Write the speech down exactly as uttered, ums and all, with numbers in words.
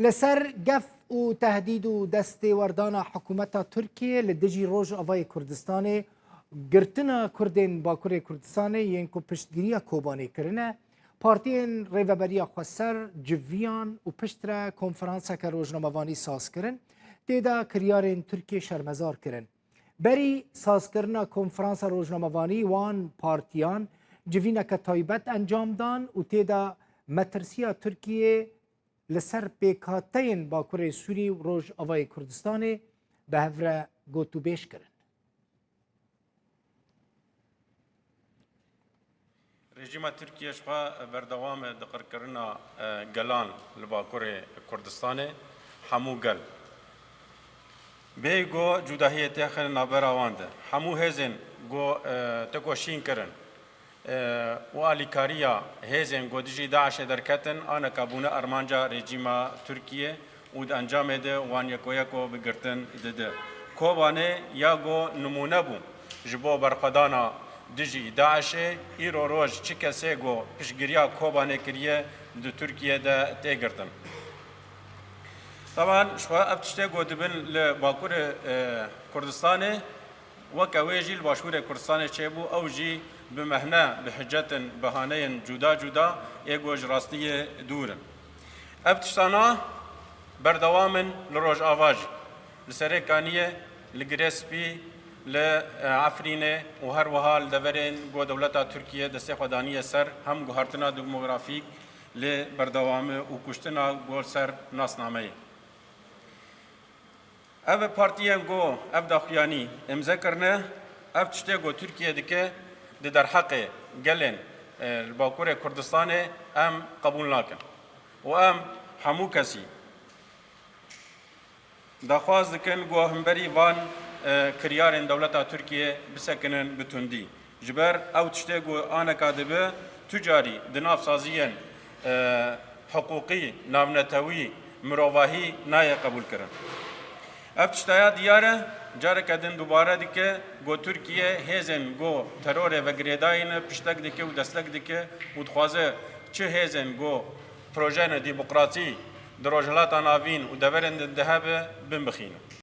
Li ser gef û tehdîd û destêwerdana hikûmeta Tirkiyê li dijî Rojavayê Kurdistanê, girtina Kurdên Bakurê Kurdistanê yên ku piştgiriya Kobanê kirine, partiyên Rêveberiya Xweser civiyan û piştre konferanseke rojnamevanî saz kirin, tê de kiryarên Tirkiyê şermezar kirin. Berî sazkirina konferansa rojnamevanî wan partiyan civîneke taybet encam dan û tê de metirsiya Tirkiyê li ser pêkhateyên Bakurê Sûrî û Rojavayê Kurdistanê bi hev re gotûbêj kirin. Rejîma Tirkiye ji xwe berdewam e di qirkirina, e, gelan li Bakurê Kurdistanê, hemû gel. Bêyî ku cudahiyê têxe navbera wan de, hemû hêzên ku, e, tekoşîn kirin, e, û alîkariya hêzên ku dijî DAIŞê derketin, aneka bûne armanca rejîma Tirkiye û di encamê de wan yeko yeko bi girtin dide. Kobanê ya ku nimûne bû ji bo berxwedana dijî DAIŞê, îro roj çi kesê ku piştgiriya Kobanê kiriye di Tirkiye de tê girtin. Teban ji xwe ev tiştê ku dibin li Bakurê, e, Kurdistanê, weke wê jî li Başûrê Kurdistanê çêbû, ew jî bi mehne, bi hicetin, bihaneyên cuda cuda ê ku ji rastiyê dûr in. Ev tiştana berdewam in li Rojava jî. Li Serêkaniyê, li Girê Spî, li, e, Efrînê û her wiha li deverên ku dewleta Tirkiye destê xwe daniye ser, hem guhertina demografîk lê berdewam e û kuştina ku li ser nasnameyê. Ev partiyên ku ev daxuyanî îmze kirine, ev tiştê ku Tirkiye dike di derheqê gelên, e, li Bakurê Kurdistanê em qebûl nakin. Û em hemû kesî daxwaz dikin ku hemberî van, e, kiryarên dewleta Tirkiye bisekinin bi tundî. Ji ber ew tiştê ku aneka dibe, tu carî di nav saziyên, e, hiqûqî, navnetewî, mirovahî nayê qebûlkirin. Ev tiştaya diyar e, careke din dubare dike ku Tirkiye hêzên ku terorê ve girêdayî ne piştek dike û destek dike û dixwaze çi hêzên ku projeyên demokratî di Rojhilata Navîn û deverên din de hebe, bin bixîne.